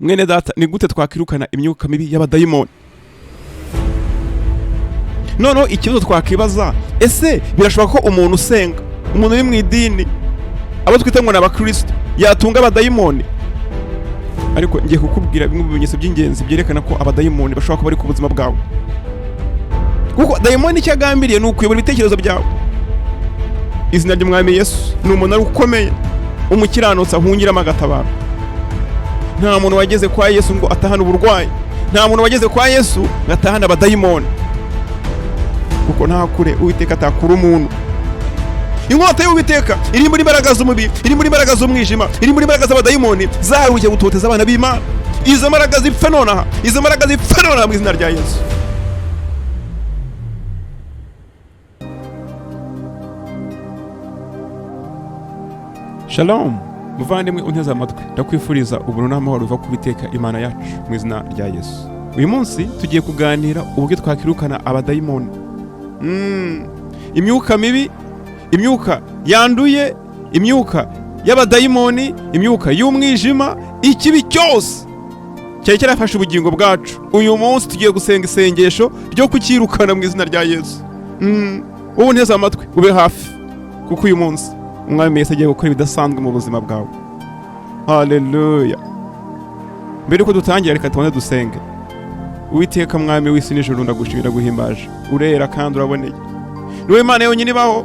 Mwene data, ni gute twakwirukana imyuka mibi y'abadayimoni? Noneho ikibazo twakibaza, ese birashoboka ko umuntu usenga, umuntu uri mu idini, abo twita ngo ni abakristo, yatunga abadayimoni? Ariko ngiye kukubwira bimwe mu bimenyetso by'ingenzi byerekana ko abadayimoni bashobora kuba bari ku buzima bwawe, kuko dayimoni icyo agambiriye ni ukuyobora ibitekerezo byawe. Izina ry'Umwami Yesu ni umunara ukomeye umukiranutsi ahungiramo agatabara. Nta muntu wageze kwa Yesu ngo atahane uburwayi, nta muntu wageze kwa Yesu ngo atahane abadayimoni, kuko nta kure Uwiteka atakura umuntu. Inkota y'Uwiteka iri muri imbaraga z'umubiri, iri muri imbaraga z'umwijima, iri muri imbaraga z'abadayimoni zaharukiye gutoteza abana b'Imana. Izo mbaraga zipfe nonaha, izo mbaraga zipfe nonaha mu izina rya Yesu. Shalom muvandimwe unteze amatwi, ndakwifuriza ubuntu n'amahoro biva ku Uwiteka Imana yacu mu izina rya Yesu. Uyu munsi tugiye kuganira uburyo twakirukana abadayimoni, imyuka mibi, imyuka yanduye, imyuka y'abadayimoni, imyuka y'umwijima, ikibi cyose cyari cyarafashe ubugingo bwacu. Uyu munsi tugiye gusenga isengesho ryo kukirukana mu izina rya Yesu. Wowe unteze amatwi ube hafi, kuko uyu munsi Umwami Yesu agiye gukora ibidasanzwe mu buzima bwawe. Haleluya! Mbere yuko dutangira, reka tubanze dusenge. Uwiteka Mwami w'isi n'ijuru, ndagushimira, guhimbaje, urera kandi uraboneye. Niwe Imana yonyine ibaho.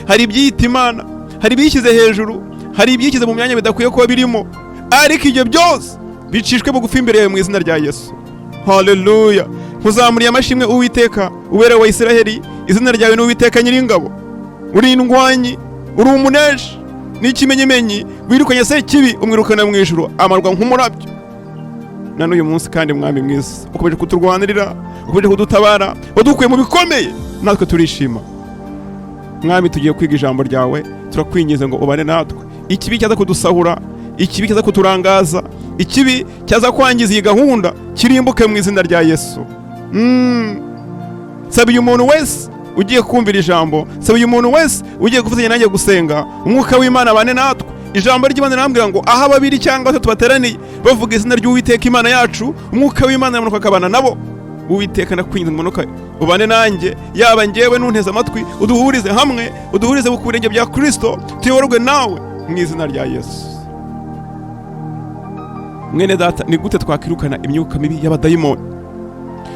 Hari ibyiyita Imana, hari ibiyishyize hejuru, hari ibyishyize mu myanya bidakwiye kuba birimo, ariko ibyo byose bicishwe bugufi imbere yawe mu izina rya Yesu. Haleluya! Nkuzamuriye amashimwe Uwiteka, uberewe wa Isiraheli. Izina ryawe ni Uwiteka Nyiringabo. Uri indwanyi, uri umuneshi n'ikimenyimenyi, wirukanye Sekibi umwirukana mu ijuru, amarwa nk'umurabyo. Na n'uyu munsi kandi, Mwami mwiza, ukomeje kuturwanirira, ukomeje kudutabara, wadukuye mu bikomeye, natwe turishima. Mwami, tugiye kwiga ijambo ryawe, turakwinginze ngo ubane natwe. Ikibi cyaza kudusahura, ikibi cyaza kuturangaza, ikibi cyaza kwangiza iyi gahunda, kirimbuke mu izina rya Yesu. Sabiye umuntu wese ugiye kumvira ijambo, sabiye umuntu wese ugiye gufatanya nanjye gusenga, umwuka w'Imana abane natwe. Ijambo ry'Imana rirambwira ngo aho babiri cyangwa batatu bateraniye bavuga izina ry'Uwiteka Imana yacu, umwuka w'Imana aramanuka akabana nabo. Uwiteka, ndakwinginze ngo umanuke ubane nanjye, yaba njyewe n'unteze amatwi, uduhurize hamwe, uduhurize ku birenge bya Kristo, tuyoborwe nawe mu izina rya Yesu. Mwene data, ni gute twakwirukana imyuka mibi y'abadayimoni?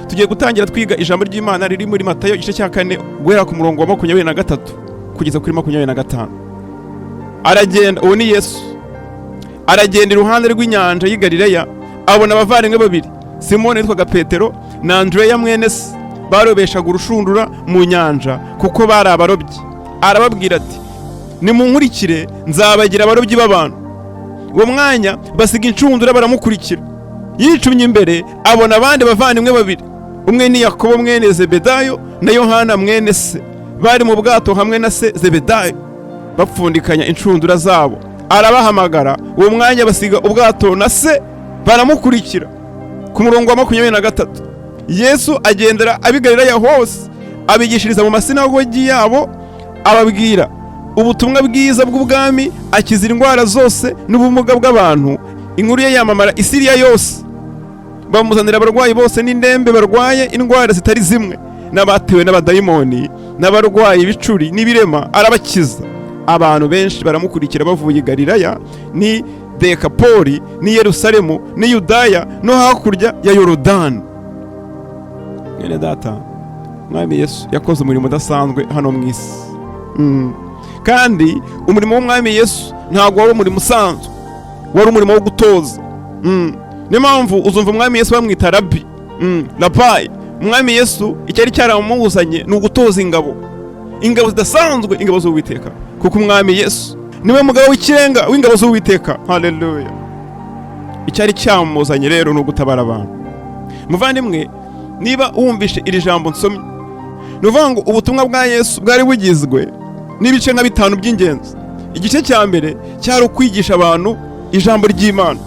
Tugiye gutangira twiga ijambo ry'Imana riri muri Matayo igice cya 4, guhera ku murongo wa 23 kugeza kuri 25. Aragenda, uwo ni Yesu, aragenda iruhande rw'inyanja y'i Galileya, abona abavandimwe babiri, Simoni witwaga Petero na Andreya mwene se, barobeshaga urushundura mu nyanja kuko bari abarobyi. Arababwira ati: nimunkurikire, nzabagira abarobyi b'abantu. Uwo mwanya basiga inshundura baramukurikira. Yicumye imbere abona abandi bavandimwe babiri, umwe ni Yakobo mwene Zebedayo na Yohana mwene se, bari mu bwato hamwe na se Zebedayo, bapfundikanya inshundura zabo. Arabahamagara, uwo mwanya basiga ubwato na se baramukurikira. Ku murongo wa 23, Yesu agendera ab'i Galilaya hose, abigishiriza mu masinagogi yabo, ababwira ubutumwa bwiza bw'ubwami, akiza indwara zose n'ubumuga bw'abantu. Inkuru ye yamamara i Siriya yose. Bamuzanira abarwayi bose n'indembe barwaye indwara zitari zimwe, n'abatewe n'abadayimoni, n'abarwaye ibicuri n'ibirema, arabakiza. Abantu benshi baramukurikira bavuye i Galilaya ni Dekapoli ni Yerusalemu ni Yudaya no hakurya ya Yorodani. Mwene data, Mwami Yesu yakoze umurimo udasanzwe hano mu isi. Kandi umurimo w'Umwami Yesu ntabwo wari umurimo usanzwe, wari umurimo wo gutoza. Niyo mpamvu uzumva Umwami Yesu bamwita Rabi, Rabayi. Umwami Yesu icyari cyaramuzanye ni ugutoza ingabo, ingabo zidasanzwe, ingabo z'Uwiteka, kuko Umwami Yesu niwe mugabo w'ikirenga w'ingabo z'Uwiteka. Haleluya! Icyari cyamuzanye rero ni ugutabara abantu. Muvandimwe, niba wumvishe iri jambo nsomye, ni ukuvuga ngo ubutumwa bwa Yesu bwari bugizwe n'ibice nka bitanu by'ingenzi. Igice cya mbere cyari ukwigisha abantu ijambo ry'Imana.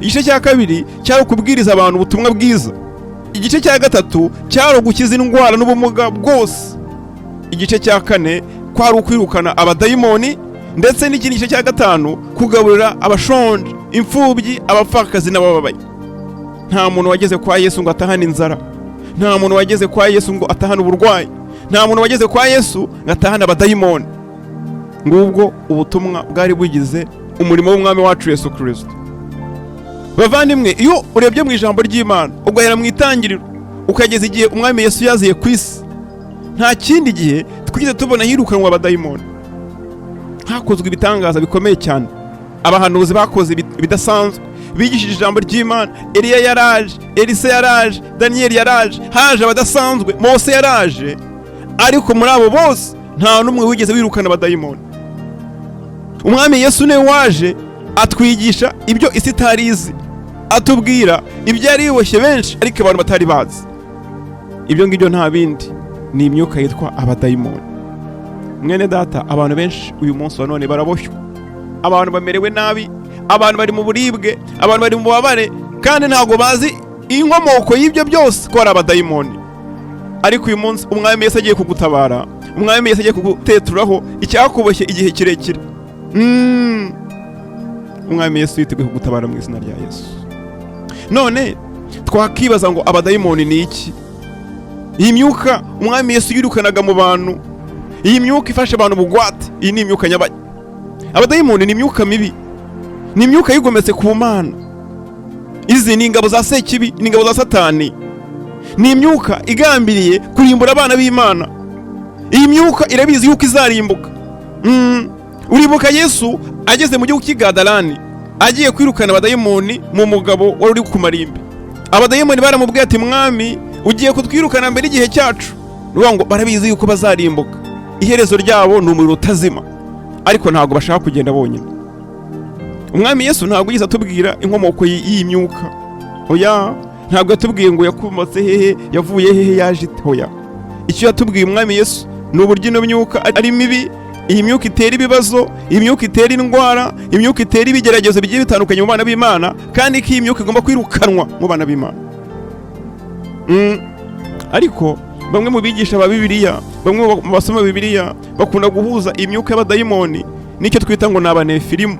Igice cya kabiri cyari ukubwiriza abantu ubutumwa bwiza. Igice cya gatatu cyari ugukiza indwara n'ubumuga bwose. Igice cya kane kwari ukwirukana abadayimoni, ndetse n'ikindi gice cya gatanu kugaburira abashonje. Imfubyi, abapfakazi n'abababaye. Nta muntu wageze kwa Yesu ngo atahane inzara, nta muntu wageze kwa Yesu ngo atahane uburwayi, nta muntu wageze kwa Yesu ngo atahane abadayimoni. Ngubwo ubutumwa bwari bugize umurimo w'Umwami wacu Yesu Kirisito. Bavandimwe, iyo urebye mu ijambo ry'Imana, ugahera mu itangiriro ukageza igihe Umwami Yesu yaziye ku isi, nta kindi gihe twigeze tubona hirukanwa abadayimoni. Hakozwe ibitangaza bikomeye cyane, abahanuzi bakoze ibidasanzwe, bigishije ijambo ry'Imana. Eliya yaraje, Elisa yaraje, Daniyeli yaraje, haje abadasanzwe, Mose yaraje, ariko muri abo bose nta n'umwe wigeze wirukana abadayimoni. Umwami Yesu niwe waje atwigisha ibyo isi itari izi, atubwira ibyo yari biboshye benshi ariko abantu batari bazi. Ibyo ngibyo nta bindi, ni imyuka yitwa abadayimoni. Mwene data, abantu benshi uyu munsi wa none baraboshywe, abantu bamerewe nabi, abantu bari mu buribwe, abantu bari mu bubabare, kandi ntabwo bazi inkomoko y'ibyo byose ko ari abadayimoni. Ariko uyu munsi Umwami Yesu agiye kugutabara, Umwami Yesu agiye kuguteturaho icyakuboshye igihe kirekire. Umwami Yesu yiteguye kugutabara mu izina rya Yesu. None twakibaza ngo abadayimoni ni iki? Iyi myuka Umwami Yesu yirukanaga mu bantu, iyi myuka ifasha abantu bugwate, iyi ni imyuka nyabaki? Abadayimoni ni imyuka mibi, ni imyuka yigometse ku Mana. Izi ni ingabo za Sekibi, ni ingabo za Satani, ni imyuka igambiriye kurimbura abana b'Imana. Iyi myuka irabizi yuko izarimbuka. Uribuka Yesu ageze mu gihugu cy'i Gadarani agiye kwirukana abadayimoni mu mugabo wari uri ku marimbi, abadayimoni baramubwiye ati: "Mwami, ugiye kutwirukana mbere y'igihe cyacu?" Ni ukuvuga ngo barabizi yuko bazarimbuka, iherezo ryabo ni umuriro utazima, ariko ntabwo bashaka kugenda bonyine. Umwami Yesu ntabwo yigeze atubwira inkomoko y'iyi myuka, oya. Ntabwo yatubwiye ngo yakomotse hehe, yavuye hehe, yaje ite, oya. Icyo yatubwiye Umwami Yesu ni uburyo ino myuka ari mibi, iyi myuka itera ibibazo, iyi myuka itera indwara, imyuka itera ibigeragezo bigiye bitandukanye mu bana b'Imana, kandi ko iyi myuka igomba kwirukanwa mu bana b'Imana. Ariko bamwe mu bigisha ba Bibiliya, bamwe mu basoma Bibiliya, bakunda guhuza imyuka y'abadayimoni n'icyo twita ngo ni Abanefilimu.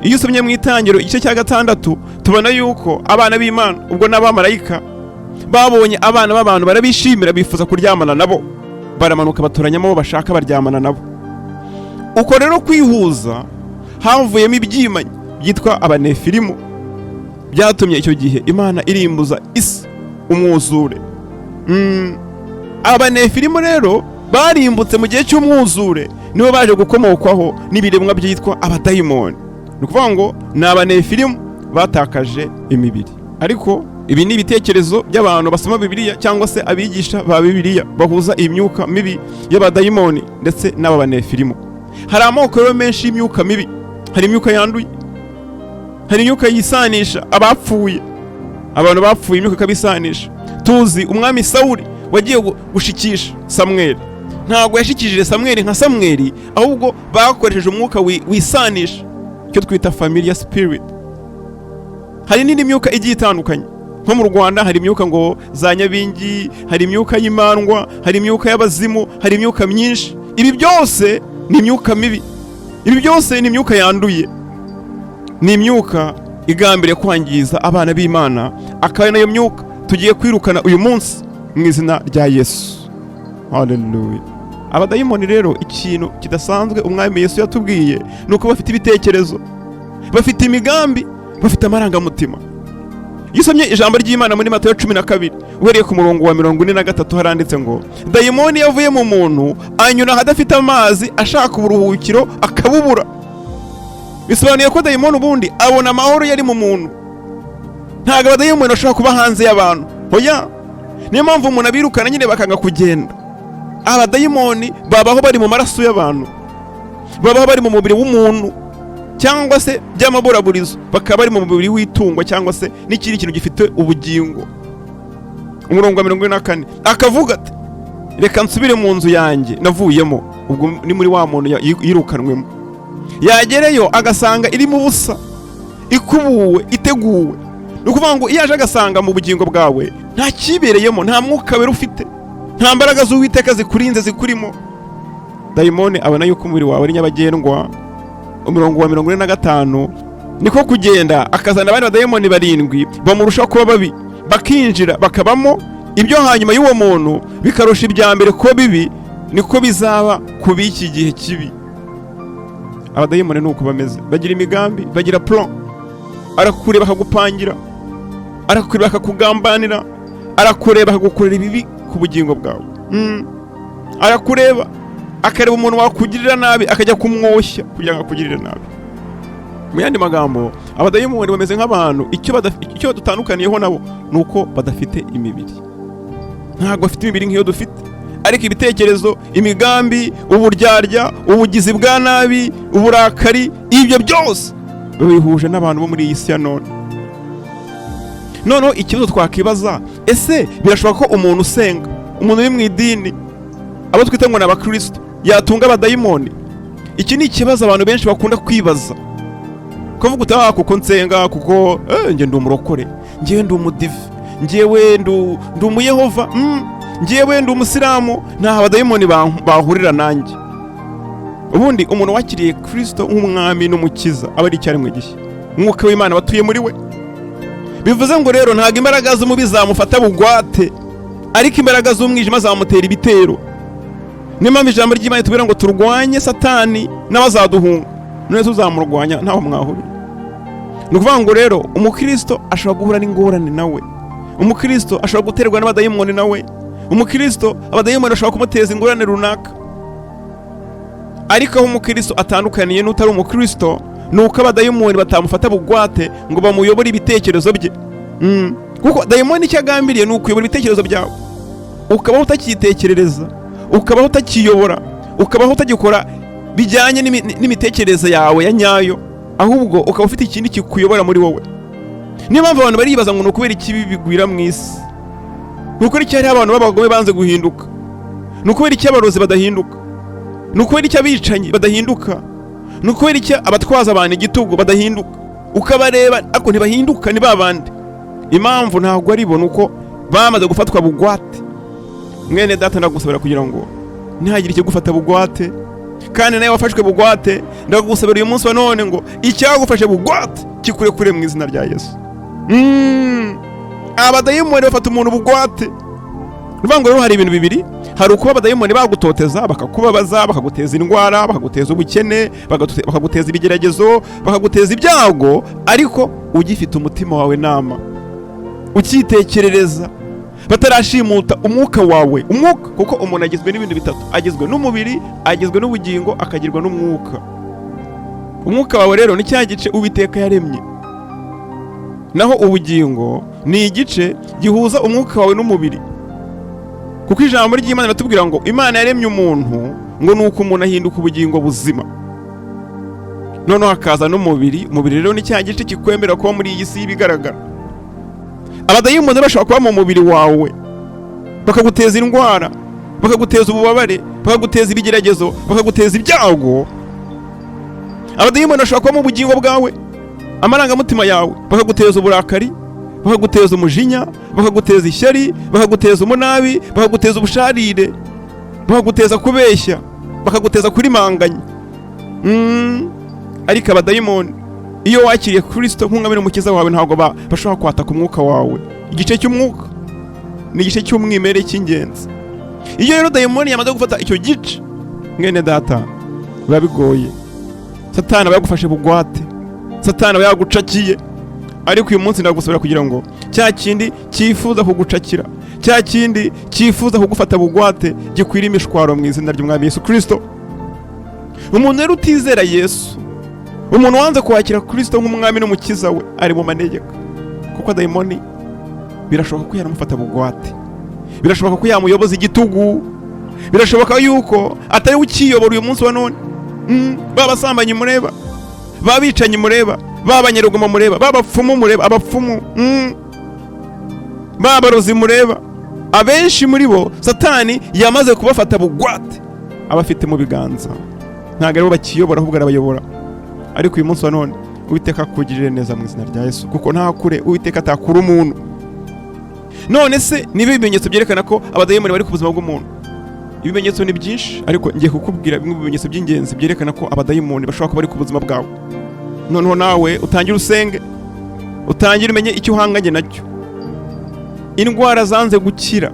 Iyo usomye mu Itangiro igice cya 6, tubona yuko abana b'Imana, ubwo n'abamarayika, babonye abana b'abantu barabishimira, bifuza kuryamana nabo, baramanuka batoranyamo abo bashaka, baryamana nabo. Uko rero kwihuza havuyemo ibyimanyi byitwa Abanefilimu, byatumye icyo gihe Imana irimbuza isi umwuzure. Abanefilimu rero barimbutse mu gihe cy'umwuzure, nibo baje gukomokwaho n'ibiremwa byitwa abadayimoni. Ni ukuvuga ngo ni Abanefilimu batakaje imibiri. Ariko ibi ni ibitekerezo by'abantu basoma Bibiliya cyangwa se abigisha ba Bibiliya bahuza imyuka mibi y'abadayimoni ndetse n'aba Banefilimu. Hari amoko rero menshi y'imyuka mibi. Hari imyuka yanduye, hari imyuka yisanisha abapfuye, abantu bapfuye imyuka ikabisanisha. Tuzi Umwami Sawuli wagiye gushikisha Samweli. Ntabwo yashikishije Samweli nka Samweli, ahubwo bakoresheje umwuka wisanisha, icyo twita familiar spirit. Hari n'indi myuka igiye itandukanye. Nko mu Rwanda hari imyuka ngo za nyabingi, hari imyuka y'imandwa, hari imyuka y'abazimu, hari imyuka myinshi. Ibi byose ni imyuka mibi, ibi byose ni imyuka yanduye, ni imyuka igambiriye kwangiza abana b'Imana, akaba ari nayo myuka tugiye kwirukana uyu munsi mu izina rya Yesu. Haleluya! Abadayimoni rero, ikintu kidasanzwe Umwami Yesu yatubwiye ni uko bafite ibitekerezo, bafite imigambi, bafite amarangamutima. Iyo usomye ijambo ry'Imana muri Matayo 12, uhereye ku murongo wa 43, haranditse ngo: "Dayimoni yavuye mu muntu anyura ahadafite amazi ashaka uburuhukiro akabubura." Bisobanuye ko dayimoni ubundi abona amahoro yari mu muntu. Ntabwo abadayimoni bashobora kuba hanze y'abantu, oya. Niyo mpamvu umuntu abirukana nyine bakanga kugenda. Abadayimoni babaho bari mu maraso y'abantu, babaho bari mu mubiri w'umuntu, cyangwa se by'amaburaburizo bakaba bari mu mubiri w'itungo cyangwa se n'ikindi kintu gifite ubugingo. Umurongo wa 44 akavuga ati: "Reka nsubire mu nzu yanjye navuyemo." Ubwo ni muri wa muntu yirukanwemo. Yagereyo agasanga irimo ubusa, ikubuwe, iteguwe. Ni ukuvuga ngo iyo aje agasanga mu bugingo bwawe nta kibereyemo, nta mwuka wera ufite, nta mbaraga z'Uwiteka zikurinze zikurimo, dayimoni abona yuko umubiri wawe ari nyabagendwa. Umurongo wa 45. Niko kugenda akazana abandi badayimoni barindwi bamurusha kuba babi, bakinjira bakabamo. Ibyo hanyuma y'uwo muntu bikarusha ibya mbere kuba bibi. Niko bizaba ku b'iki gihe kibi. Abadayimoni ni uko bameze, bagira imigambi, bagira plan. Arakureba akagupangira, arakureba akakugambanira, arakureba akagukorera ibibi ku bugingo bwawe. Arakureba akareba umuntu wakugirira nabi, akajya kumwoshya kugira ngo akugirire nabi. Mu yandi magambo, abadayimoni bameze nk'abantu. Icyo dutandukaniyeho nabo ni uko badafite imibiri. Ntabwo bafite imibiri nk'iyo dufite, ariko ibitekerezo, imigambi, uburyarya, ubugizi bwa nabi, uburakari, ibyo byose babihuje n'abantu bo muri iyi si ya none. Noneho ikibazo twakibaza: ese birashoboka ko umuntu usenga, umuntu uri mu idini, abo twita ngo ni abakristo, yatunga abadayimoni? Iki ni ikibazo abantu benshi bakunda kwibaza, kuvuga uti: "Ah, kuko nsenga, kuko njye ndi umurokore, njyewe ndi umudive, njyewe ndi umuyehova, njyewe ndi umusilamu, nta abadayimoni bahurira nanjye." Ubundi umuntu wakiriye Kristo nk'umwami n'umukiza aba ari icyaremwe gishya, umwuka w'Imana watuye muri we. Bivuze ngo rero ntabwo imbaraga z'umubi zamufata bugwate, ariko imbaraga z'umwijima zamutera ibitero. Niyo mpamvu ijambo ry'Imana ritubwira ngo turwanye Satani n'abazaduhunga. None tuzamurwanya ntaho mwahuriye? Ni ukuvuga ngo rero umukristo ashobora guhura n'ingorane nawe, umukristo ashobora guterwa n'abadayimoni nawe, umukristo abadayimoni bashobora kumuteza ingorane runaka. Ariko aho umukristo atandukaniye n'utari umukristo ni uko abadayimoni batamufata bugwate ngo bamuyobore ibitekerezo bye. Kuko dayimoni icyo agambiriye ni ukuyobora ibitekerezo byawe, ukabaho utakitekerereza, ukabaho utakiyobora, ukabaho utagikora bijyanye n'imitekerereze yawe ya nyayo, ahubwo ukaba ufite ikindi kikuyobora muri wowe. Niyo mpamvu abantu baribaza ngo ni ukubera ikibi bigwira mu isi, ni ukubera iki hariho abantu b'abagome banze guhinduka, ni ukubera iki abarozi badahinduka, ni ukubera iki abicanyi badahinduka, ni ukubera iki abatwaza abantu igitugu badahinduka? Ukabareba ariko ntibahinduka, ni babandi. Impamvu ntabwo ari bo, ni uko bamaze gufatwa bugwate. Mwene data, ndagusabira kugira ngo ntihagire ikigufata bugwate. Kandi nawe wafashwe bugwate, ndagusabira uyu munsi wa none ngo icyagufashe bugwate kikurekure mu izina rya Yesu. Abadayimoni bafata umuntu bugwate. Ni ukuvuga ngo rero hari ibintu bibiri: hari ukuba abadayimoni bagutoteza, bakakubabaza, bakaguteza indwara, bakaguteza ubukene, bakaguteza ibigeragezo, bakaguteza ibyago, ariko ugifite umutima wawe nama, ukitekerereza, batarashimuta umwuka wawe. Umwuka, kuko umuntu agizwe n'ibintu bitatu: agizwe n'umubiri, agizwe n'ubugingo, akagirwa n'umwuka. Umwuka wawe rero ni cya gice Uwiteka yaremye, naho ubugingo ni igice gihuza umwuka wawe n'umubiri. Kuko ijambo ry'Imana riratubwira ngo Imana yaremye umuntu, ngo ni uko umuntu ahinduka ubugingo buzima, noneho hakaza n'umubiri. Umubiri rero ni cya gice kikwemerera kuba muri iyi si y'ibigaragara. Abadayimoni bashobora kuba mu mubiri wawe, bakaguteza indwara, bakaguteza ububabare, bakaguteza ibigeragezo, bakaguteza ibyago. Abadayimoni bashobora kuba mu bugingo bwawe, amarangamutima yawe, bakaguteza uburakari, bakaguteza umujinya, bakaguteza ishyari, bakaguteza umunabi, bakaguteza ubusharire, bakaguteza kubeshya, bakaguteza kurimanganya. Ariko abadayimoni, iyo wakiriye Kirisito nk'umwami n'umukiza wawe, ntabwo bashobora kwataka umwuka wawe. Igice cy'umwuka ni igice cy'umwimerere cy'ingenzi. Iyo rero dayimoni yamaze gufata icyo gice, mwene data, biba bigoye. Satani aba yagufashe bugwate, Satani aba yagucakiye. Ariko uyu munsi ndagusabira kugira ngo cya kindi cyifuza kugucakira, cya kindi cyifuza kugufata bugwate, gikwira imishwaro mu izina ry'umwami Yesu Kirisito. Umuntu rero utizera Yesu, umuntu wanze kwakira Kirisito nk'umwami n'umukiza we, ari mu manegeka, kuko dayimoni birashoboka ko yanamufata bugwate, birashoboka ko yamuyoboza igitugu, birashoboka yuko atari we ukiyobora uyu munsi wa none. Ba basambanyi mureba, ba bicanyi mureba, ba banyarugomo mureba, ba bapfumu mureba, abapfumu, ba barozi mureba, abenshi muri bo Satani yamaze kubafata bugwate, abafite mu biganza. Ntabwo aribo bakiyobora, ahubwo arabayobora. Ariko uyu munsi wa none Uwiteka akugirire neza mu izina rya Yesu, kuko nta kure Uwiteka atakura umuntu. None se niba ibimenyetso byerekana ko abadayimoni bari ku buzima bw'umuntu? Ibimenyetso ni byinshi, ariko ngiye kukubwira bimwe mu bimenyetso by'ingenzi byerekana ko abadayimoni bashobora kuba bari ku buzima bwawe. Noneho nawe utangire usenge, utangire umenye icyo uhanganye nacyo. Indwara zanze gukira,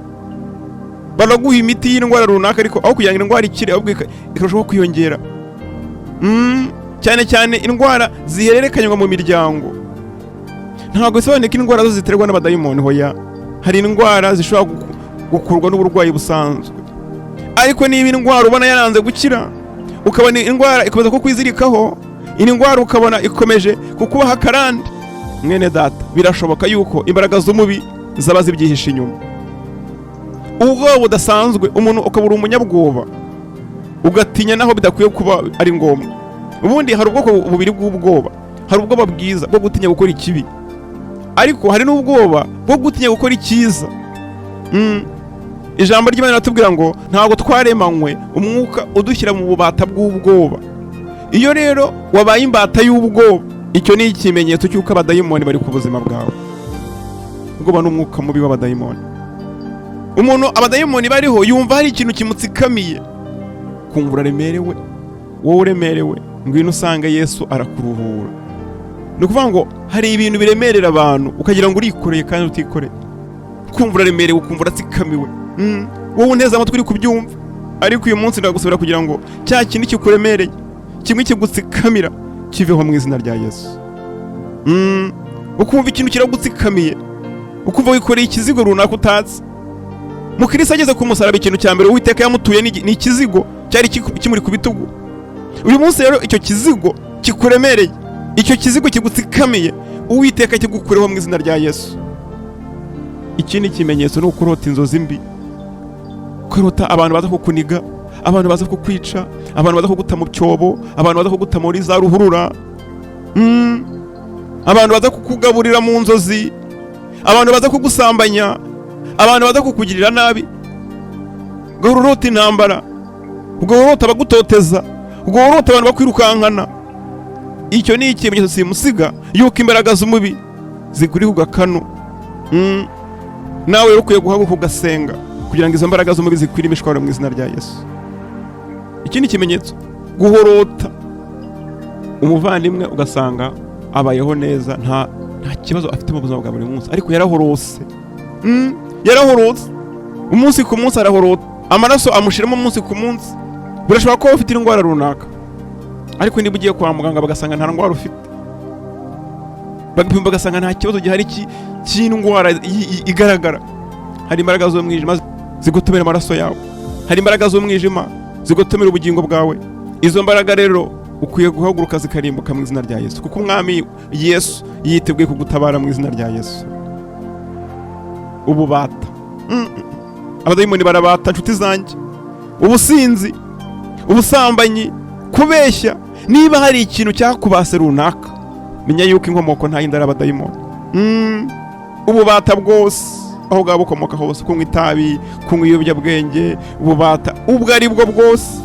baraguha imiti y'indwara runaka, ariko aho kugira ngo indwara ikire, ahubwo ikarushaho kwiyongera. Cyane cyane indwara zihererekanywa mu miryango. Ntabwo bisobanuye ko indwara zose ziterwa n'abadayimoni, hoya. Hari indwara zishobora gukurwa n'uburwayi busanzwe. Ariko niba indwara ubona yaranze gukira, ukabona indwara ikomeza kukwizirikaho, indwara ukabona ikomeje kukubaha akarande, mwene data, birashoboka yuko imbaraga z'umubi zaba zibyihishe inyuma. Ubwoba budasanzwe, umuntu ukabura umunyabwoba, ugatinya naho bidakwiye kuba ari ngombwa. Ubundi hari ubwoko bubiri bw'ubwoba: hari ubwoba bwiza bwo gutinya gukora ikibi, ariko hari n'ubwoba bwo gutinya gukora icyiza. Ijambo ry'Imana riratubwira ngo ntabwo twaremanywe umwuka udushyira mu bubata bw'ubwoba. Iyo rero wabaye imbata y'ubwoba, icyo ni ikimenyetso cy'uko abadayimoni bari ku buzima bwawe. Ubwoba ni umwuka mubi w'abadayimoni. Umuntu abadayimoni bariho yumva hari ikintu kimutsikamiye, kumva uraremerewe. Wowe uremerewe, ngwino usange Yesu, arakuruhura. Ni ukuvuga ngo hari ibintu biremerera abantu, ukagira ngo urikoreye kandi utikoreye, kumva uraremerewe, ukumva uratsikamiwe. Wowe unteze amatwi uri kubyumva, ariko uyu munsi ndagusabira kugira ngo cya kintu kikuremereye, kimwe kigutsikamira, kiveho mu izina rya Yesu. Ukumva ikintu kiragutsikamiye, ukumva wikoreye ikizigo runaka utazi. Mukirisi ageze ku musaraba, ikintu cya mbere Uwiteka yamutuye ni ikizigo cyari kimuri ku bitugu. Uyu munsi rero, icyo kizigo kikuremereye, icyo kizigo kigutsikamiye, Uwiteka kigukureho mu izina rya Yesu. Ikindi kimenyetso ni ukurota inzozi mbi, kurota abantu baza kukuniga, abantu baza kukwica, abantu baza kuguta mu cyobo, abantu baza kuguta muri za ruhurura. Abantu baza kukugaburira mu nzozi, abantu baza kugusambanya, abantu baza kukugirira nabi. Ugahora urota intambara, ugahora urota abagutoteza, ugahora urota abantu bakwirukankana. Icyo ni ikimenyetso simusiga yuko imbaraga z'umubi zikuri ku gakanu. Nawe rero ukwiye guhaguruka ugasenga kugira ngo izo mbaraga z'umubi zikwire imishwaro mu izina rya Yesu. Ikindi kimenyetso, guhorota umuvandimwe, ugasanga abayeho neza, nta kibazo afite mu buzima bwa buri munsi, ariko yarahorose. Yarahorotse umunsi ku munsi, arahorota amaraso amushiramo umunsi ku munsi. Birashoboka ko ufite indwara runaka, ariko niba ugiye kwa muganga bagasanga nta ndwara ufite, bagapima bagasanga nta kibazo gihari cy'indwara igaragara, hari imbaraga z'umwijima zigotomera amaraso yawe, hari imbaraga z'umwijima zigotomera ubugingo bwawe. Izo mbaraga rero ukwiye guhaguruka zikarimbuka mu izina rya Yesu, kuko Umwami Yesu yiteguye kugutabara mu izina rya Yesu. Ububata. Abadayimoni barabata, inshuti zanjye. Ubusinzi, ubusambanyi, kubeshya. Niba hari ikintu cyakubase runaka, menya yuko inkomoko nta yindi ari abadayimoni. Ububata bwose aho bwaba bukomoka hose, kunywa itabi, kunywa ibiyobyabwenge, ububata ubwo ari bwo bwose,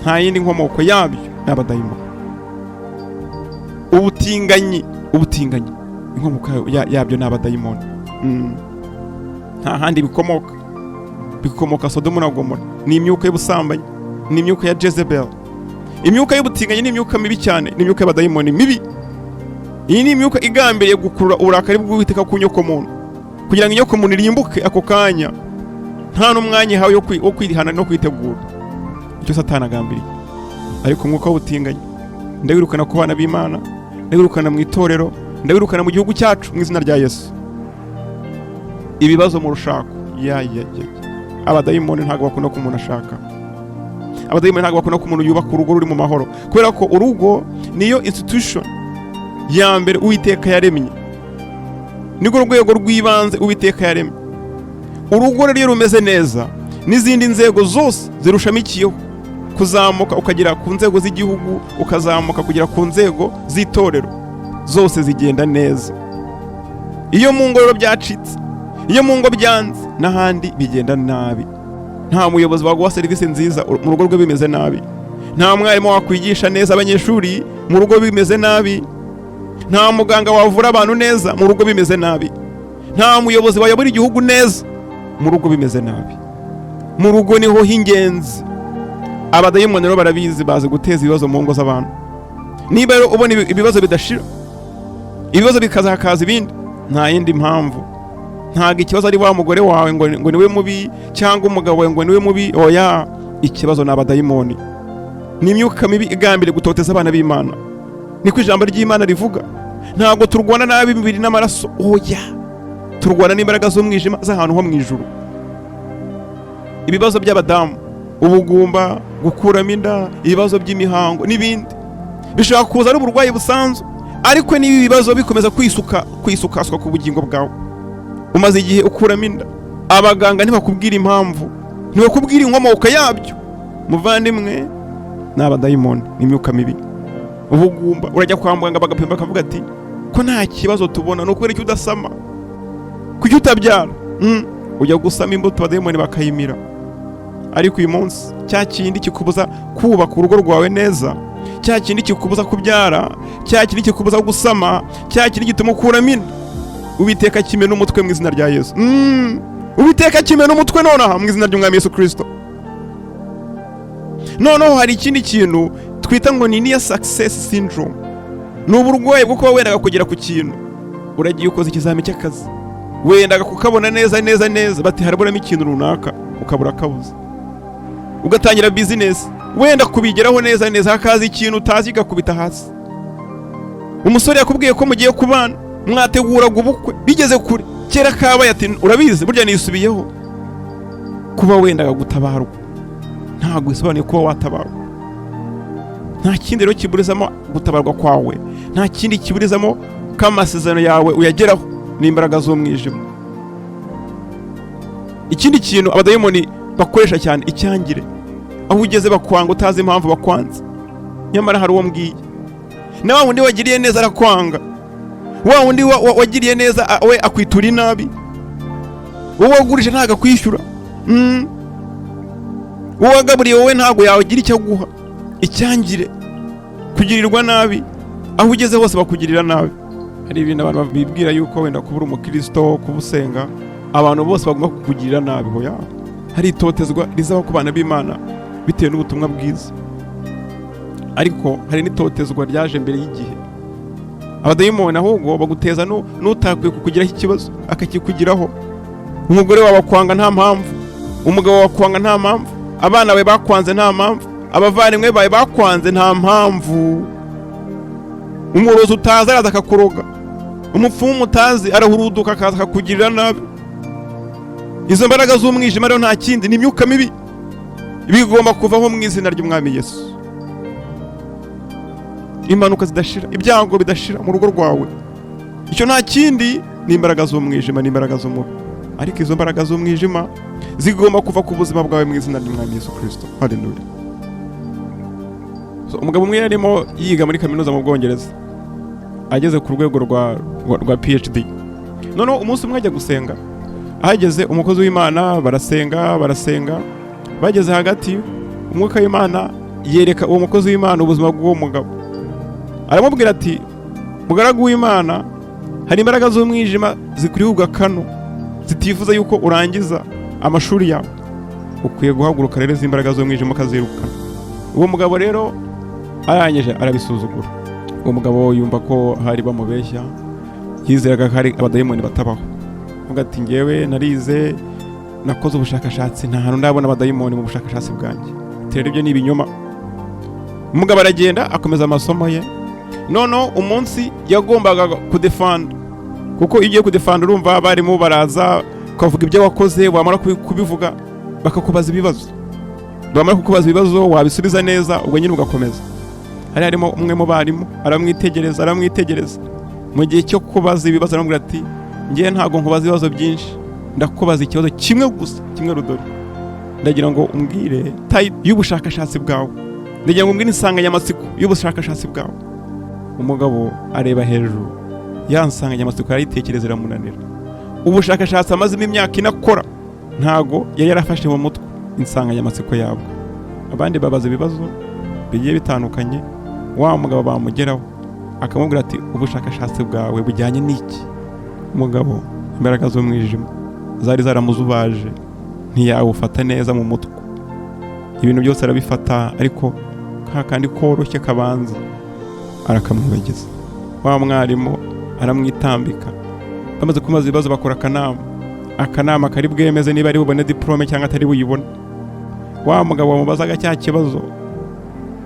nta yindi nkomoko yabyo, ni abadayimoni. Ubutinganyi, ubutinganyi, inkomoko yabyo ni abadayimoni. Nta handi bikomoka, bikomoka Sodomu na Gomora. Ni imyuka y'ubusambanyi, ni imyuka ya Jezebel. Imyuka y'ubutinganyi ni imyuka mibi cyane, ni imyuka y'abadayimoni mibi. Iyi ni imyuka igambiriye gukurura uburakari bw'Uwiteka ku nyokomuntu, kugira ngo inyokomuntu irimbuke ako kanya, nta n'umwanya ihawe wo kwihana no kwitegura icyo Satani agambiriye. Ariko umwuka w'ubutinganyi ndawirukana ku bana b'Imana, ndawirukana mu itorero, ndawirukana mu gihugu cyacu mu izina rya Yesu. Ibibazo mu rushako, ya ya ya ya. Abadayimoni ntabwo bakunda ko umuntu ashaka, abadayimoni ntabwo bakunda ko umuntu yubaka urugo ruri mu mahoro, kubera ko urugo niyo institution ya mbere Uwiteka yaremye, nirwo rwego rw'ibanze Uwiteka yaremye. Urugo rero iyo rumeze neza, n'izindi nzego zose zirushamikiyeho, kuzamuka ukagera ku nzego z'igihugu, ukazamuka kugera ku nzego z'itorero, zose zigenda neza. Iyo mu ngo rero byacitse, iyo mu ngo byanze, n'ahandi bigenda nabi. Nta muyobozi waguha serivisi nziza mu rugo rwe bimeze nabi, nta mwarimu wakwigisha neza abanyeshuri mu rugo bimeze nabi, nta muganga wavura abantu neza mu rugo bimeze nabi, nta muyobozi wayobora igihugu neza mu rugo bimeze nabi. Mu rugo niho h'ingenzi. Abadayimoni rero barabizi, bazi guteza ibibazo mu ngo z'abantu. Niba rero ubona ibibazo bidashira, ibibazo bikaza hakaza ibindi, nta yindi mpamvu. Ntabwo ikibazo ari wa mugore wawe ngo niwe mubi, cyangwa umugabo wawe ngo niwe mubi. Oya, ikibazo ni abadayimoni, ni imyuka mibi igambiriye gutoteza abana b'Imana. Niko ijambo ry'Imana rivuga. Ntabwo turwana n'ab'imibiri n'amaraso, oya, turwana n'imbaraga z'umwijima z'ahantu ho mu ijuru. Ibibazo by'abadamu, ubugumba, gukuramo inda, ibibazo by'imihango n'ibindi bishobora kuza ari uburwayi busanzwe, ariko niba ibibazo bikomeza kwisuka kwisukasuka ku bugingo bwawe, umaze igihe ukuramo inda, abaganga ntibakubwira impamvu, ntibakubwira inkomoko yabyo, muvandimwe, ni abadayimoni, ni imyuka mibi. Ubugumba, urajya kwa muganga bagapima, bakavuga ati: "Ko nta kibazo tubona, ni ukubera icyo udasama? Kuki utabyara?" Ujya gusama imbuto, abadayimoni bakayimira. Ariko uyu munsi cya kindi kikubuza kubaka urugo rwawe neza, cya kindi kikubuza kubyara, cya kindi kikubuza gusama, cya kindi gituma ukuramo inda, Uwiteka kimena umutwe mu izina rya Yesu. Uwiteka kimena umutwe nonaha mu izina ry'Umwami Yesu Kirisito. Noneho hari ikindi kintu twita ngo ni near success syndrome. Ni uburwayi bwo kuba wendaga kugera ku kintu. Uragiye, ukoze ikizami cy'akazi, wendaga kukabona neza neza neza, bati haraburamo ikintu runaka, ukabura kabuze. Ugatangira bizinesi, wenda kubigeraho neza neza, hakaza ikintu utazi igakubita hasi. Umusore yakubwiye ko mugiye kubana, mwateguraga ubukwe bigeze kure, kera kabaye ati: "Urabizi, burya nisubiyeho." Kuba wendaga gutabarwa ntabwo bisobanuye kuba watabarwa. Nta kindi rero kiburizamo gutabarwa kwawe, nta kindi kiburizamo ko amasezerano yawe uyageraho, ni imbaraga z'umwijima. Ikindi kintu abadayimoni bakoresha cyane, icyangire. Aho ugeze bakwanga utazi impamvu bakwanze. Nyamara hari uwo mbwiye, na wa wundi wagiriye neza arakwanga, wa wundi wagiriye neza we akwitura inabi, wowe wagurije ntabwo akwishyura. Wowe wagaburiye, wowe ntabwo yagira icyo aguha. Icyangire, kugirirwa nabi, aho ugeze hose bakugirira nabi. Hari ibintu abantu bibwira yuko wenda kuba uri umukristo, kuba usenga, abantu bose bagomba kukugirira nabi. Hoya, hari itotezwa rizaba ku bana b'Imana bitewe n'ubutumwa bwiza, ariko hari n'itotezwa ryaje mbere y'igihe. Abadayimoni ahubwo baguteza n'utakwiye kukugiraho ikibazo akakikugiraho. Umugore wawe akwanga nta mpamvu, umugabo wawe akwanga nta mpamvu, abana bawe bakwanze nta mpamvu, abavandimwe bawe bakwanze nta mpamvu. Umurozi utazi araza akakuroga, umupfumu utazi arahuruduka akaza akakugirira nabi. Izo mbaraga z'umwijima rero nta kindi, ni imyuka mibi, bigomba kuvaho mu izina ry'Umwami Yesu. Impanuka zidashira, ibyago bidashira mu rugo rwawe, icyo nta kindi, ni imbaraga z'umwijima, ni imbaraga z'umubi. Ariko izo mbaraga z'umwijima zigomba kuva ku buzima bwawe mu izina ry'Umwami Yesu Kirisito. Haleluya. So, umugabo umwe yarimo yiga muri kaminuza mu Bwongereza, ageze ku rwego rwa PhD. Noneho umunsi umwe ajya gusenga. Ahageze, umukozi w'Imana barasenga, barasenga, bageze hagati, umwuka w'Imana yereka uwo mukozi w'Imana ubuzima bw'uwo mugabo. Aramubwira ati: "Mugaragu w'Imana, hari imbaraga z'umwijima zikuriye ugakano, zitifuza yuko urangiza amashuri yawe. Ukwiye guhaguruka rero izi mbaraga z'umwijima ukazirukana." Uwo mugabo rero arangije arabisuzugura. Uwo mugabo yumva ko hari bamubeshya, yizeraga ko hari abadayimoni batabaho. Avuga ati: "Ngewe narize, nakoze ubushakashatsi, nta hantu ndabona abadayimoni mu bushakashatsi bwanjye." Ati: "Rero ibyo ni ibinyoma." Umugabo aragenda, akomeza amasomo ye. Noneho umunsi yagombaga kudefanda, kuko iyo ugiye kudefanda, urumva abarimu baraza, ukavuga ibyo wakoze, wamara kubivuga bakakubaza ibibazo, bamara kukubaza ibibazo wabisubiza neza, ubwo nyine ugakomeza. Hari harimo umwe mu barimu, aramwitegereza, aramwitegereza mu gihe cyo kubaza ibibazo, aramubwira ati: "Ngewe ntabwo nkubaza ibibazo byinshi, ndakubaza ikibazo kimwe gusa, kimwe rudori. Ndagira ngo umbwire title y'ubushakashatsi bwawe, ndagira ngo umbwire insanganyamatsiko y'ubushakashatsi bwawe." Umugabo areba hejuru, ya nsanganyamatsiko arayitekereza iramunanira. Ubushakashatsi amazemo imyaka 4 akora, ntago yari yarafashe mu mutwe insanganyamatsiko yabwo. Abandi babaza ibibazo bigiye bitandukanye, wa mugabo bamugeraho akamubwira ati: "Ubushakashatsi bwawe bujyanye n'iki?" Umugabo, imbaraga z'umwijima zari zaramuzubaje, ntiyawufata neza mu mutwe. Ibintu byose arabifata, ariko ka kandi koroshye kabanza. Arakamwibagiza. Wa mwarimu aramwitambika. Bamaze kumubaza ibibazo, bakora akanama, akanama kari bwemeze niba ari bubone diporome cyangwa atari buyibone. Wa mugabo wamubazaga cya kibazo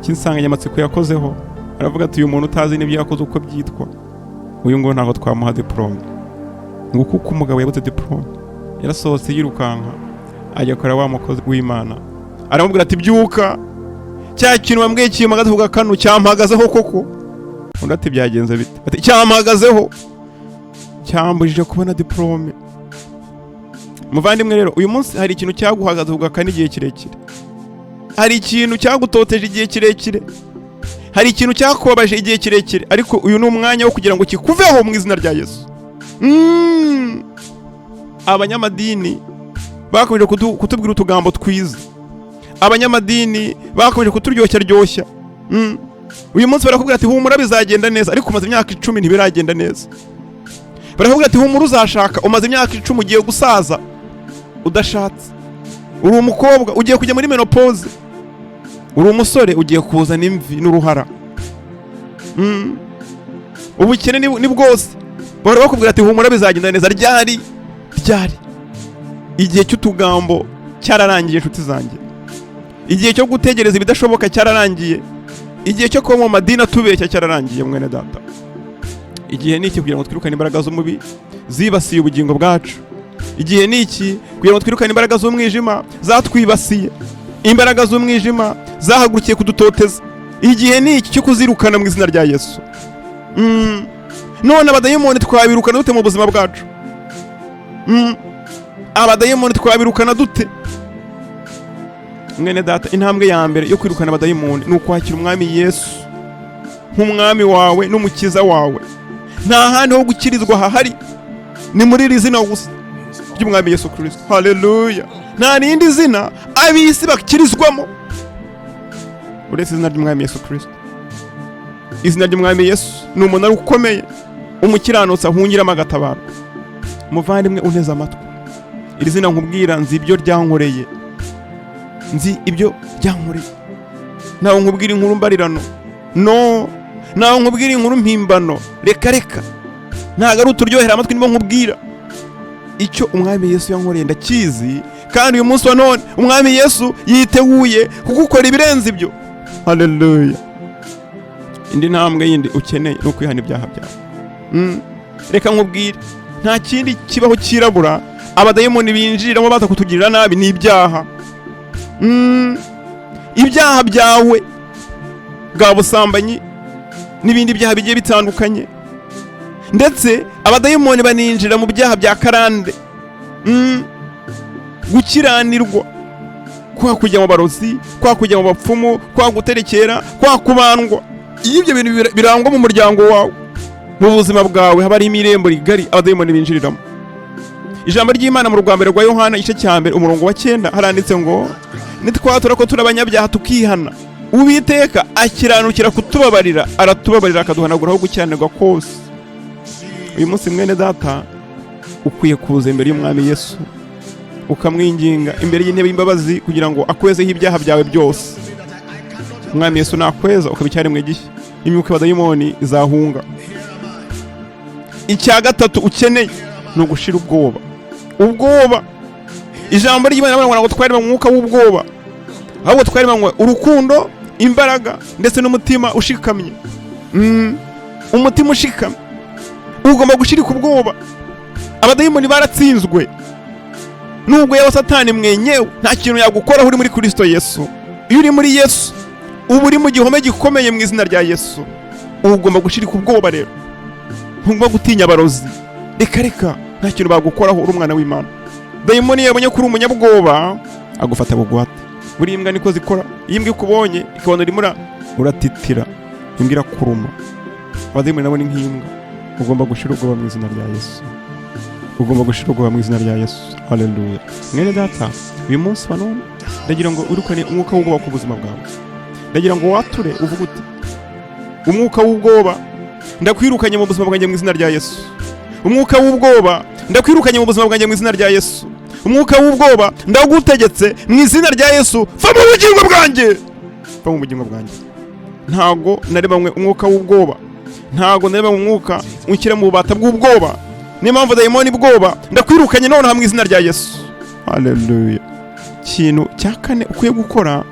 cy'insanganyamatsiko yakozeho aravuga ati: "Uyu muntu utazi n'ibyo yakoze uko byitwa, uyu ngo ntabwo twamuha diporome." Ngo kuko umugabo yabuze diporome, yarasohotse yirukanka ajya kureba wa mukozi w'Imana, aramubwira ati: "Byuka, cya kintu wambwiye kimpagaze ku gakanu, cyampagazeho koko." Undi ati: "Byagenze bite?" Ati: "Cyampagazeho, cyambujije kubona diporome." Muvandimwe rero, uyu munsi hari ikintu cyaguhagaze ku gakanu igihe kirekire, hari ikintu cyagutoteje igihe kirekire, hari ikintu cyakubabaje igihe kirekire, ariko uyu ni umwanya wo kugira ngo kikuveho mu izina rya Yesu. Abanyamadini bakomeje kutubwira utugambo twiza, abanyamadini bakomeje kuturyoshya ryoshya. Uyu munsi barakubwira ati: "Humura, bizagenda neza," ariko umaze imyaka 10 ntibiragenda neza. Barakubwira ati: "Humura, uzashaka," umaze imyaka 10, ugiye gusaza udashatse. Uri umukobwa, ugiye kujya muri ménopause. Uri umusore, ugiye kuzana imvi n'uruhara. Ubukene ni bwose. Bahora bakubwira ati: "Humura, bizagenda neza." Ryari? Ryari? Igihe cy'utugambo cyararangiye, inshuti zanjye. Igihe cyo gutegereza ibidashoboka cyararangiye. Igihe cyo kuba mu madini atubeshya cyararangiye. Mwene data, igihe ni iki kugira ngo twirukane imbaraga z'umubi zibasiye ubugingo bwacu. Igihe ni iki kugira ngo twirukane imbaraga z'umwijima zatwibasiye, imbaraga z'umwijima zahagurukiye kudutoteza. Igihe ni iki cyo kuzirukana mu izina rya Yesu. None abadayimoni twabirukana dute mu buzima bwacu? Abadayimoni twabirukana dute? Mwene data, intambwe ya mbere yo kwirukana abadayimoni ni ukwakira Umwami Yesu nk'umwami wawe n'umukiza wawe. Nta handi ho gukirizwa hahari, ni muri iri zina gusa ry'Umwami Yesu Kirisito. Haleluya! Nta rindi zina ab'isi bakirizwamo uretse izina ry'Umwami Yesu Kirisito. Izina ry'Umwami Yesu ni umunara ukomeye umukiranutsi ahungiramo agatabarwa. Muvandimwe unteze amatwi, iri zina nkubwira, nzi ibyo ryankoreye, nzi ibyo ryankoreye. Ntawe nkubwira inkuru mbarirano, no ntawe nkubwira inkuru mpimbano, reka reka, ntabwo ari uturyohera amatwi nibo nkubwira. Icyo Umwami Yesu yankoreye ndakizi, kandi uyu munsi wa none Umwami Yesu yiteguye kugukora ibirenze ibyo. Haleluya! Indi ntambwe yindi ukeneye ni ukwihana ibyaha byawe. Reka nkubwire, nta kindi kibaho cyirabura abadayimoni binjiriramo baza kutugirira nabi, ni ibyaha. Ibyaha byawe, bwa busambanyi n'ibindi byaha bigiye bitandukanye, ndetse abadayimoni baninjira mu byaha bya karande. Gukiranirwa, kwa kujya mu barozi, kwa kujya mu bapfumu, kwa guterekera, kwa kubandwa. Iyo ibyo bintu birangwa mu muryango wawe, mu buzima bwawe haba harimo irembo rigari abadayimoni binjiriramo. Ijambo ry'Imana mu rwa mbere rwa Yohana, igice cya mbere, umurongo wa 9, haranditse ngo: "Nitwatura ko turi abanyabyaha tukihana, Uwiteka akiranukira kutubabarira, aratubabarira akaduhanaguraho gukiranirwa kose." Uyu munsi, mwene data, ukwiye kuza imbere y'Umwami Yesu, ukamwinginga imbere y'intebe y'imbabazi kugira ngo akwezeho ibyaha byawe byose. Umwami Yesu nakweza ukaba icyaremwe gishya, imyuka y'abadayimoni izahunga. Icya gatatu ukeneye ni ugushira ubwoba. Ubwoba, ijambo ry'Imana rivuga ngo twari mu mwuka w'ubwoba, ahubwo twaremanywe urukundo, imbaraga ndetse n'umutima ushikamye. Umutima ushikamye, ugomba gushirika ubwoba. Abadayimoni baratsinzwe. Nubwo yaba Satani mwenyewe, nta kintu yagukoraho uri muri Kristo Yesu. Iyo uri muri Yesu, uba uri mu gihome gikomeye mu izina rya Yesu. Uba ugomba gushirika ubwoba rero, ntugomba gutinya abarozi, reka reka, nta kintu bagukoraho uri umwana w'Imana. Dayimoni yabonye ko uri umunyabwoba, agufata bugwate. Buriya imbwa niko zikora. Iyo imbwa ikubonye, ikabona urimo uratitira, imbwa irakuruma. Abadayimoni nabo ni nk'imbwa. Ugomba gushira ubwoba mu izina rya Yesu. Ugomba gushira ubwoba mu izina rya Yesu. Haleluya! Mwene data, uyu munsi wa none ndagira ngo wirukane umwuka w'ubwoba ku buzima bwawe. Ndagira ngo wature uvuge uti: "Umwuka w'ubwoba, ndakwirukanye mu buzima bwanjye mu izina rya Yesu. Umwuka w'ubwoba, ndakwirukanye mu buzima bwanjye mu izina rya Yesu. Umwuka w'ubwoba, ndagutegetse mu izina rya Yesu, va mu bugingo bwanjye, va mu bugingo bwanjye." Ntago naremanywe umwuka w'ubwoba, ntago naremanywe umwuka unshyira mu bubata bw'ubwoba. Niyo mpamvu dayimoni bwoba ndakwirukanye nonaha mu izina rya Yesu. Haleluya. Ikintu cya kane ukwiye gukora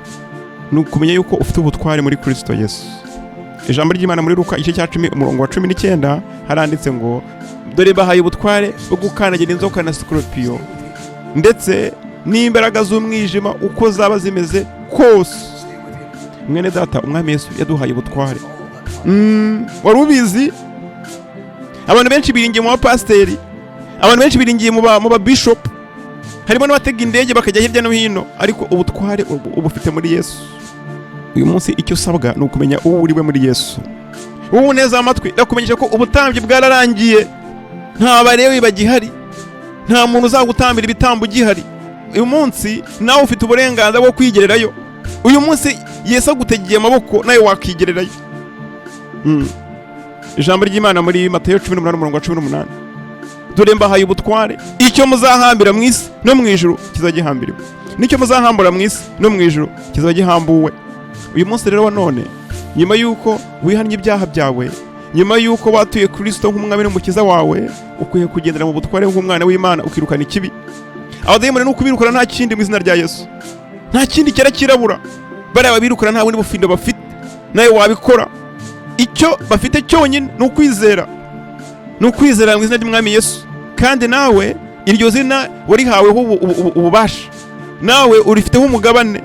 ni ukumenya yuko ufite ubutware muri Kristo Yesu. Ijambo ry'Imana muri Luka igice cya 10 umurongo wa 19 haranditse ngo dore bahaye ubutware bwo gukandagira inzoka na sikoropiyo ndetse n'imbaraga z'umwijima uko zaba zimeze kose. Mwene data, umwami Yesu yaduhaye ubutware. Wari ubizi? Abantu benshi biringiye mu bapasiteri, abantu benshi biringiye mu ba bishop, harimo n'abatega indege bakajya hirya no hino, ariko ubutware ubufite muri Yesu. Uyu munsi icyo usabwa ni ukumenya uwo uriwe muri Yesu. Wowe uneze amatwi, ndakumenyesha ko ubutambyi bwararangiye, nta Balewi bagihari, nta muntu uzagutambira ibitambo ugihari. Uyu munsi nawe ufite uburenganzira bwo kwigererayo. Uyu munsi Yesu agutegeye amaboko, nawe wakigererayo. Ijambo ry'Imana muri Matayo 18 umurongo wa 18, dore mbahaye ubutware, icyo muzahambira mu isi no mu ijuru kizagihambirwa, n'icyo muzahambura mu isi no mu ijuru kizagihambuwe. Uyu munsi rero wa none, nyuma y'uko wihannye ibyaha byawe, nyuma y'uko watuye Kristo nk'umwami n'umukiza wawe, ukwiye kugendera mu butware nk'umwana w'Imana, ukirukana ikibi. Abadayimoni ni ukubirukana nta kindi mu izina rya Yesu, nta kindi cyera kirabura. Bariya babirukana nta bundi bufindo bafite, nawe wabikora. Icyo bafite cyonyine ni ukwizera, ni ukwizera mu izina ry'umwami Yesu. Kandi nawe iryo zina warihaweho ububasha, nawe urifiteho umugabane.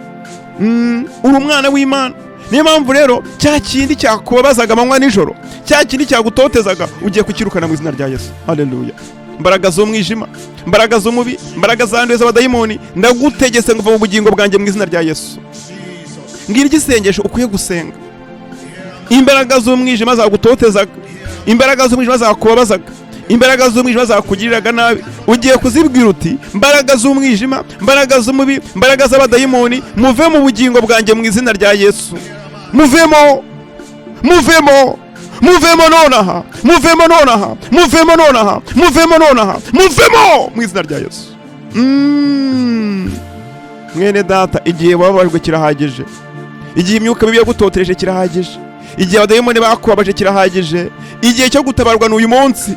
Uri umwana w'Imana. Niyo mpamvu rero cya kindi cyakubabazaga amanywa nijoro, cya kindi cyagutotezaga, ugiye kukirukana mu izina rya Yesu. Haleluya. Mbaraga z'umwijima, mbaraga z'umubi, mbaraga zanduye z'abadayimoni, ndagutegetse ngo uva mu bugingo bwanjye mu izina rya Yesu. Ngira igisengesho ukwiye gusenga. Imbaraga z'umwijima zagutotezaga, imbaraga z'umwijima zakubabazaga, imbaraga z'umwijima zakugiriraga nabi, ugiye kuzibwira uti mbaraga z'umwijima, mbaraga z'umubi, mbaraga z'abadayimoni, muve mu bugingo bwanjye mu izina rya Yesu. Muvemo, muvemo, muvemo nonaha, muvemo nonaha, muvemo nonaha, muvemo nonaha, muvemo mu izina rya Yesu. Mwene data, igihe wababajwe kirahagije, igihe imyuka mibi yagutotereje kirahagije, igihe abadayimoni bakubabaje kirahagije, igihe cyo gutabarwa ni uyu munsi.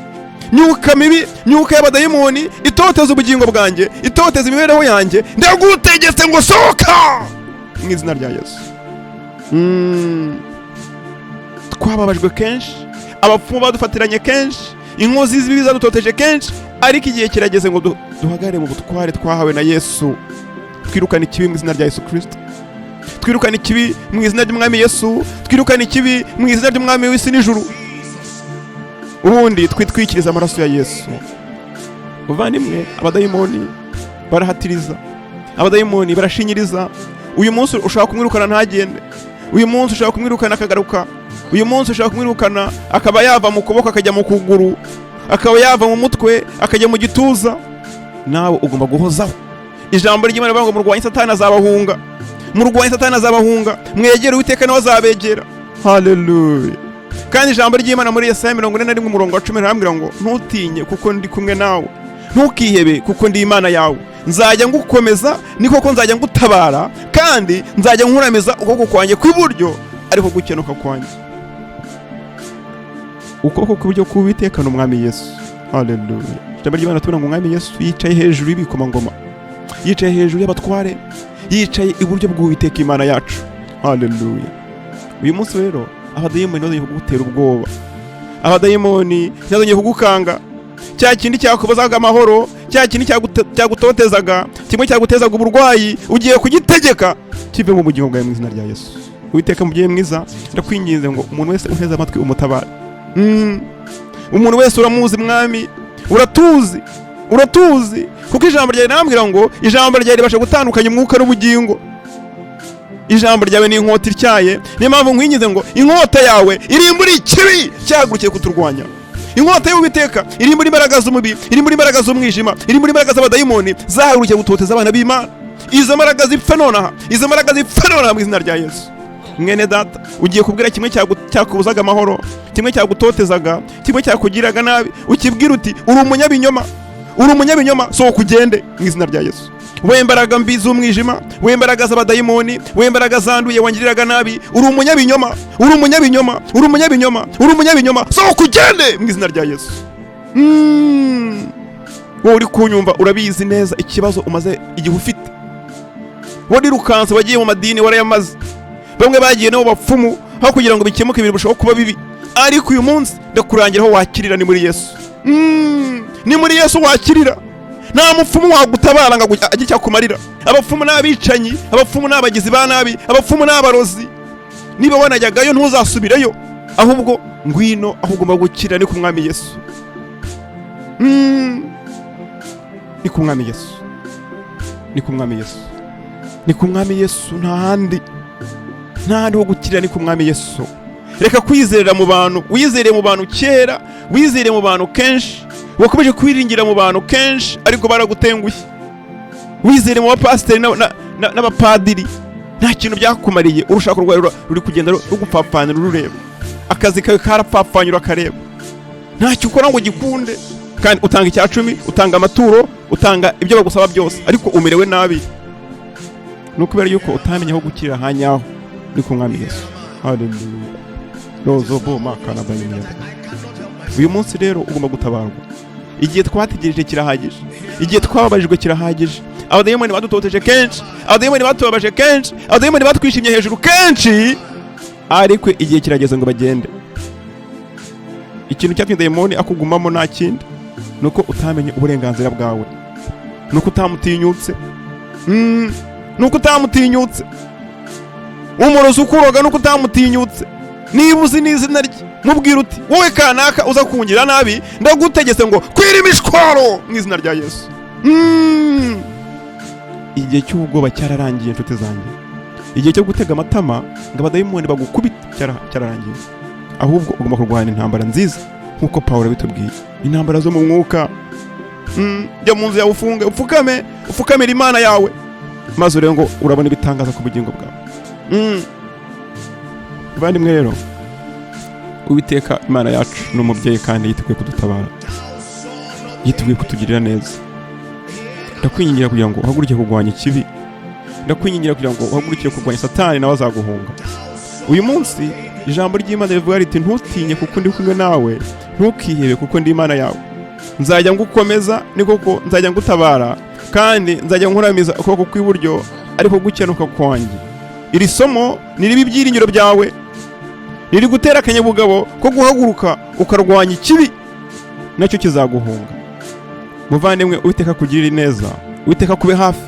Myuka mibi, myuka y'abadayimoni itoteza ubugingo bwanjye, itoteza imibereho yanjye, ndagutegetse ngo sohoka mu izina rya Yesu. Twababajwe kenshi, abapfumu badufatiranye kenshi, inkozi z'ibibi zadutoteje kenshi, ariko igihe kirageze ngo duhagarare mu butware twahawe na Yesu. Twirukane ikibi mu izina rya Yesu Kristo, twirukane ikibi mu izina ry'umwami Yesu, twirukane ikibi mu izina ry'umwami w'isi n'ijuru, ubundi twitwikiriza amaraso ya Yesu. Muvandimwe, abadayimoni barahatiriza, abadayimoni barashinyiriza. Uyu munsi ushobora kumwirukana ntagende, uyu munsi ushobora kumwirukana akagaruka, uyu munsi ushobora kumwirukana akaba yava mu kuboko akajya mu kuguru, akaba yava mu mutwe akajya mu gituza. Nawe ugomba guhozaho. Ijambo ry'Imana rivuga ngo murwanye Satani azabahunga, murwanye Satani azabahunga, mwegere Uwiteka nawe azabegera. Haleluya. Kandi ijambo ry'Imana muri Yesaya 41 umurongo wa 10 rirambwira ngo ntutinye kuko ndi kumwe nawe, ntukihebe kuko ndi Imana yawe, nzajya ngukomeza, ni koko nzajya ngutabara, kandi nzajya nkuramiza ukuboko kwanjye kw'iburyo ariko gukenuka kwanjye. Ukuboko kw'iburyo k'Uwiteka ni umwami Yesu. Haleluya. Ijambo ry'Imana tubona ngo umwami Yesu yicaye hejuru y'ibikomangoma, yicaye hejuru y'abatware, yicaye iburyo bw'Uwiteka Imana yacu. Haleluya. Uyu munsi rero abadayimoni ntibazongeye kugutera ubwoba, abadayimoni ntibazongeye kugukanga. Cya kindi cyakubuzaga amahoro, cya kindi cyagutotezaga, kimwe cyagutezaga uburwayi, ugiye kugitegeka kive mu bugingo bwawe mu izina rya Yesu. Uwiteka mubyeyi mwiza, ndakwinginze ngo umuntu wese unteze amatwi umutabare. Umuntu wese uramuzi mwami, uratuzi, uratuzi, kuko ijambo ryawe rirambwira ngo ijambo ryawe ribasha gutandukanya umwuka n'ubugingo. Ijambo ryawe ni inkota ityaye. Niyo mpamvu nkwinginze ngo inkota yawe irimbure ikibi cyahagurukiye kuturwanya. Inkota y'Uwiteka irimbura imbaraga z'umubi, irimbura imbaraga z'umwijima, irimbura imbaraga z'abadayimoni zahagurukiye gutoteza abana b'Imana. Izo mbaraga zipfe nonaha, izo mbaraga zipfe nonaha mu izina rya Yesu. Mwene data, ugiye kubwira kimwe cyakubuzaga amahoro, kimwe cyagutotezaga, kimwe cyakugiraga nabi, ukibwira uti uri umunyabinyoma, Uri umunyabinyoma, sohoka ugende mu izina rya Yesu. We mbaraga mbi z'umwijima, we mbaraga z'abadayimoni, we mbaraga zanduye wangiriraga nabi, uri umunyabinyoma, uri umunyabinyoma, uri umunyabinyoma, uri umunyabinyoma, sohoka ugende mu izina rya Yesu. Wowe uri kunyumva urabizi neza ikibazo umaze igihe ufite. Warirukanse, wagiye mu madini warayamaze, bamwe bagiye no mu bapfumu, aho kugira ngo bikemuke birushaho kuba bibi. Ariko uyu munsi ndakurangira aho wakirira, ni muri Yesu. Ni muri Yesu wakirira. Nta mupfumu wagutabara ngo agire icyo akumarira. Abapfumu ni abicanyi, abapfumu ni abagizi ba nabi, abapfumu ni abarozi. Niba wanajyagayo ntuzasubireyo, ahubwo ngwino aho ugomba gukirira, ni ku Mwami Yesu. Ni ku Mwami Yesu, ni ku Mwami Yesu, ni ku Mwami Yesu. Nta handi, nta handi ho gukirira, ni ku Mwami Yesu. Reka kwizerera mu bantu. Wizereye mu bantu kera, wizereye mu bantu kenshi, wakomeje kwiringira mu bantu kenshi, ariko baragutengushye. Wizereye mu bapasiteri n'abapadiri, nta kintu byakumariye. Urushako rwawe ruri kugenda rugupfapfanira urureba, akazi kawe karapfapfanye urakareba, ntacyo ukora ngo gikunde. Kandi utanga icya cumi, utanga amaturo, utanga ibyo bagusaba byose, ariko umerewe nabi. Ni ukubera yuko utamenya aho gukirira hanyaho, ni ku Mwami Yesu. Haleluya. Rozo bo makana bayimya. Uyu munsi rero ugomba gutabarwa. Igihe twategereje kirahagije, igihe twababajijwe kirahagije. Abadayimoni badutoteje kenshi, abadayimoni batubabaje kenshi, abadayimoni batwishimye hejuru kenshi, ariko igihe kirageze ngo bagende. Ikintu cyatumye dayimoni akugumamo nta kindi, ni uko utamenye uburenganzira bwawe, ni uko utamutinyutse. Ni uko utamutinyutse. Umurozi ukuroga, ni uko utamutinyutse. Niba uzi n'izina rye, mubwira uti: "Wowe kanaka uza kungira nabi, ndagutegetse ngo kwira imishwaro mu izina rya Yesu." Igihe cy'ubwoba cyararangiye, inshuti zanjye. Igihe cyo gutega amatama ngo abadayimoni bagukubite cyararangiye. Ahubwo ugomba kurwana intambara nziza nk'uko Pawulo yabitubwiye, intambara zo mu mwuka. Jya mu nzu yawe, ufunge, upfukame, upfukamire Imana yawe, maze urebe ngo urabona ibitangaza ku bugingo bwawe. Bavandimwe rero, Uwiteka Imana yacu ni umubyeyi kandi yiteguye kudutabara, yiteguye kutugirira neza. Ndakwingingira kugira ngo uhaguruke kurwanya ikibi. Ndakwingingira kugira ngo uhaguruke kurwanya Satani, nawe azaguhunga. Uyu munsi ijambo ry'Imana rivuga riti: "Ntutinye kuko ndi kumwe nawe, ntukihebe kuko ndi Imana yawe. Nzajya ngukomeza, ni koko nzajya ngutabara, kandi nzajya nkuramiza ukuboko kw'iburyo ariko gukenuka kwanjye." Iri somo niriba ibyiringiro byawe, riri gutera akanyabugabo ko guhaguruka ukarwanya ikibi, nacyo kizaguhunga. Muvandimwe, Uwiteka akugirire neza, Uwiteka kube hafi.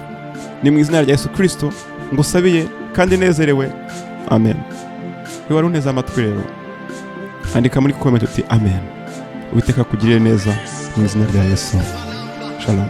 Ni mu izina rya Yesu Kirisito ngusabiye kandi nezerewe, amen. Iyo wari unteze amatwi rero, andika muri comment uti: "Amen." Uwiteka akugirire neza mu izina rya Yesu. Shalom.